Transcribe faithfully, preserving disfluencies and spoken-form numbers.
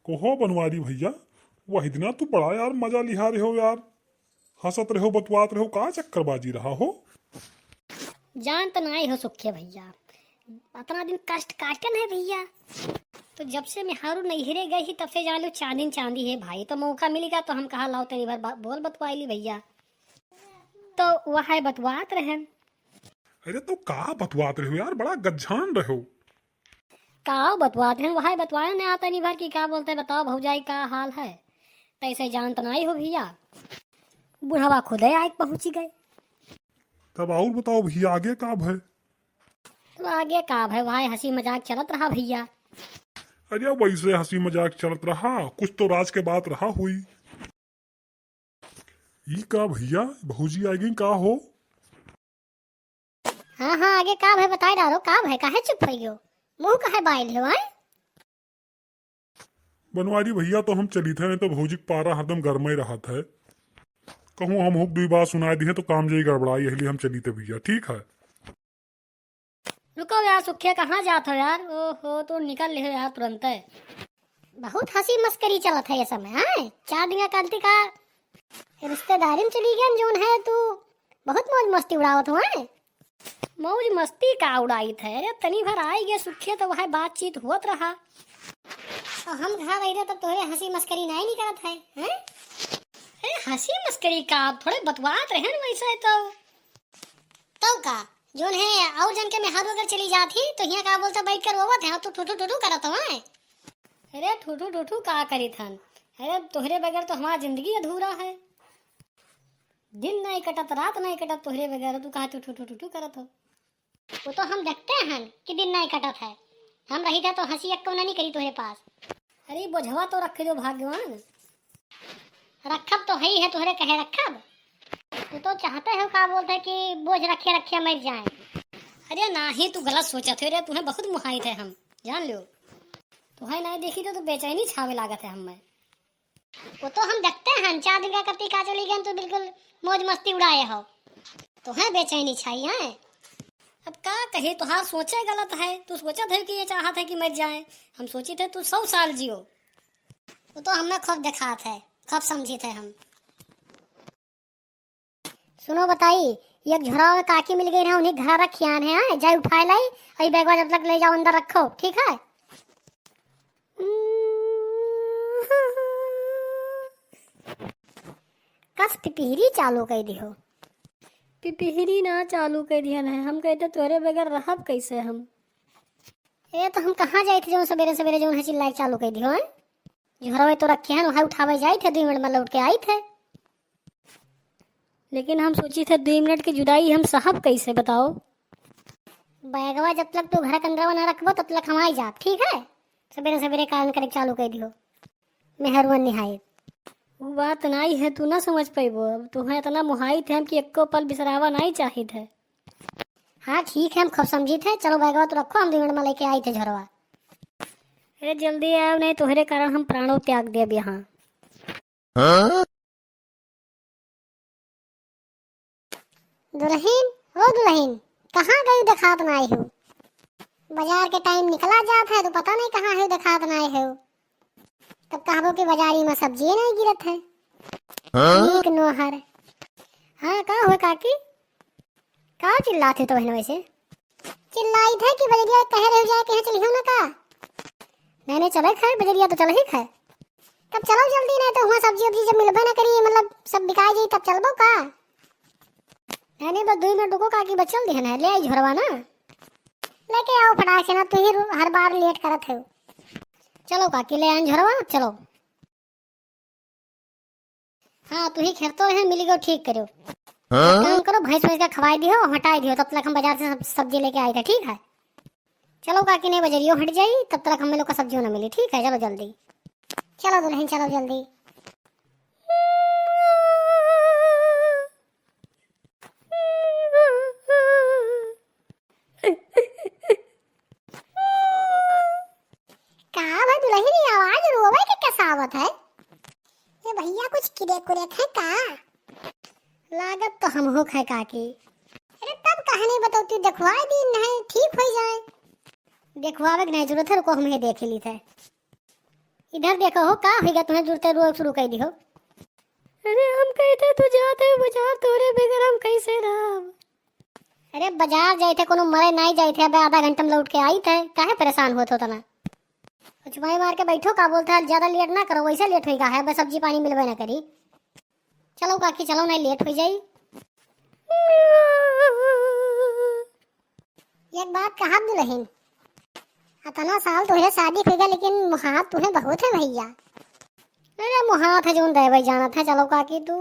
कहो बनवारी भइया, वही दिना तू बड़ा यार मजा लिहा रहे हो यार, हँसत रहे हो, बतुआत रहे हो, का चक्करबाजी रहा हो? जानत नाई हो सुखे भइया, अतना दिन कष्ट काटन है भइया, तो जब से मेहारू नैहरे गई ही तब से जान लो चाँदिन चाँदी है भाई, तो मौका मिलिगा तो हम कहा लाओ तनी भर बा-, बोल बतुआई ली भइया। तो वह है बतुआत रहन। अरे तो का बतुआत रहे हो यार, बड़ा गज्झान रहे हो। का बतुआत रहन, वह बतुआए ना तनी भर की का बोलते, बताओ भौजाई का हाल है, तैसे जानत नाई हो भइया, बुढ़वा खुदे आए पहुँची गए। तब और बताओ भइया, आगे का भय? तो आगे का भय, वह हँसी मजाक चलत रहा भइया। अरे वैसे हँसी मजाक चलत रहा, कुछ तो राज के बात रहा हुई। ई का भइया, भौजी आ गई का हो? हाँ, हाँ, आगे का भय बताए डारो, का भय, काहे चुप हो गयो? मुँह काहे बाइल हो, आए? बनवारी भइया, तो हम चलित है, नहीं तो भौजी के पारा हरदम गरमे रहत है। कहूँ हम हुक दुई बात सुनाए दिहे तो काम जाई गड़बड़ाई, यही लिए हम चलित है भइया, ठीक है? रुको यार सुखे, कहाँ जात हो यार? ओहो, तू निकल लिहो यार तुरंत। बहुत हँसी मस्करी चलत है ये समय, हाँ? चार दिन का गलती का रिश्तेदारी में चली गए, जोन है तू बहुत मौज मस्ती उड़ावत हो, हैं? मौज मस्ती का उड़ाइत है? अरे तनी भर आई गए सुखे तो वह बातचीत होत रहा। तो हम घर रही रहे तब तोहरे हँसी मस्करी नाई निकलत है, हैं? अरे हँसी मस्करी का, आप थोड़े बतवात रहे न वैसे तो। तब का, जोन है और जन के मेहरारू अगर चली जात ही तो हियाँ का बोलता बैठ कर रोवत है, तू ठुठू ठुठू करत हो, हैं? अरे ठुठू ठुठू का करी थन? अरे तोहरे बगैर तो हमार जिंदगी अधूरा है। दिन नहीं कटत, रात नहीं कटत तोहरे बगैर, तू कहाँ ठुठू ठुठू करत हो? वो तो हम देखते हैं कि दिन नहीं कटत है, हम रही थे तो हँसी अक्को नहीं करी तोहरे पास। अरे बोझवा तो रख दो भगवान। रखब तो है ही है, तोहरे कहे रखब। तू तो चाहते हो का बोलते कि बोझ रखे रखे मर जाए। अरे नाही, तू गलत सोचत हो रे, तुम्हें बहुत मुहाइत है हम, जान लो। तुम्हें नहीं देखी तो, तो बेचैनी छावे लागत है हमें। वो तो हम देखते हैं, चार दिन का कत्ती का चली गए, तू बिल्कुल मौज मस्ती उड़ाए हो। तुम्हें बेचैनी छाई है। अब का कहे, तुहार सोचे गलत है। तू सोचत है कि ये चाहत है कि मर जाए, हम सोचित है तू सौ साल जियो। वो तो हमें खूब देखात है, खूब समझित है हम। सुनो बताई, एक झोरा काकी मिल गई है, उन्हीं घर रखियान है, हाँ? जाई उठाए लाई, अई बैगवा जब तक ले जाओ अंदर रखो, ठीक है? कस पिपिहरी चालू कर दिहो। पिपिहरी ना चालू कर दिहन है, हम कहते तोरे बगैर रहब कैसे हम? ए, तो हम कहाँ जाइत है, जौन सबेरे सबेरे जौन है चिल्लाए चालू कर दिहो, हैं? झोरवे तो रखे हैं, वहाँ उठावे जाइत है, दुई मिनट में लौट के आइत है। लेकिन हम सोचित है, दुई मिनट की जुदाई हम सहब कैसे, बताओ? बैगवा जब तक तू घर के अंदरवा ना रखबो, तब तक हम आई जाब, ठीक है? सबेरे सबेरे कारण करे चालू कर दिहो। मेहरुआ निहायत। वो बात नाई है, तू ना समझ पैबो। अब तुम्हें इतना मुहाइत है हम कि एक्को पल बिसरावा नाई चाहित है। हाँ, ठीक है, हम खूब समझित है। चलो, बैगवा तो रखो, हम दुई मिनट में लेके आइत है झोरवा। अरे, जल्दी आओ, नहीं तोहरे कारण हम प्राणो त्याग देब यहाँ। हाँ? दुलहिन, ओ दुलहिन, कहाँ गई देखात नाई हो? बाजार के टाइम निकला जात है तो पता नहीं कहाँ है, देखात नाई हो। तब कहबो कि बाजारी में सब्जिये नहीं गिरत है। हाँ? नीक नोहर। हाँ, का हुए काकी? का चिल्लात है तो बहन वैसे? चिल्लाई थे कि बजरिया कहे रह जाए, कहे चलिहो ना का? नहीं, नहीं, चले खाए, बजरिया तो चल ही खाए। तब चलो जल्दी, नहीं तो हुआ सब्जी उब्जी जब मिलबे ना करी, मतलब सब बिकाई जाई, तब चलबो का? नहीं, नहीं, बस दुई मिनट रुको काकी, बस चल दिहन है, ले आई झोरवा ना। लेके आओ फटाक से ना, तू ही रो-, हर बार लेट करत है। चलो काकी, ले आन झोरवा, चलो। हाँ, तू ही खेरतो है, मिल गयो, ठीक करो। हाँ? काम करो, भैंस वैंस का खवाई दियो, हटाई दियो, तब तक हम बाजार से सब, सब्जी लेके आए थे, ठीक है? चलो काकी, नहीं बजरियो हट जाई, तब तक हमें लोग का सब्जियों ना मिली, ठीक है? चलो जल्दी, चलो दुलहिन, चलो जल्दी। का भा दुलहिन, ई आवाज रोवे के कैसा आवत है? ए भैया, कुछ किरेक उरेक है का? लागत तो हमहू क है काकी। अरे तब काहे नहीं बतौती, देखवाए दीन है, ठीक होइ जाए। देखवावे के नहीं जरूरत है, रुको हम ही देख ली थे। इधर देखो हो, का होइगा, तुहें जुरते रोए शुरू कर दिहो। अरे हम कहते तू जाते बजार, तोरे बगैर हम कैसे रहब? अरे बजार जाइथे, कोनो मरे नाई जाइथे, अबे आधा घंटा में लौट के आइत है, काहे परेशान होत हो तना? चुपाई मार के बैठो, का बोलत है, ज्यादा लेट ना करो, वैसे लेट होइगा है, बस सब्जी पानी मिलबे ना करी। चलो काकी, चलो, नहीं लेट हो जाई। एक बात कहा दुल्हन, अतना साल तुहे शादी कइगा, लेकिन मुहात तुहे बहुत है भैया। अरे मुहात है जौन देवे जानत है, चलो काकी तू।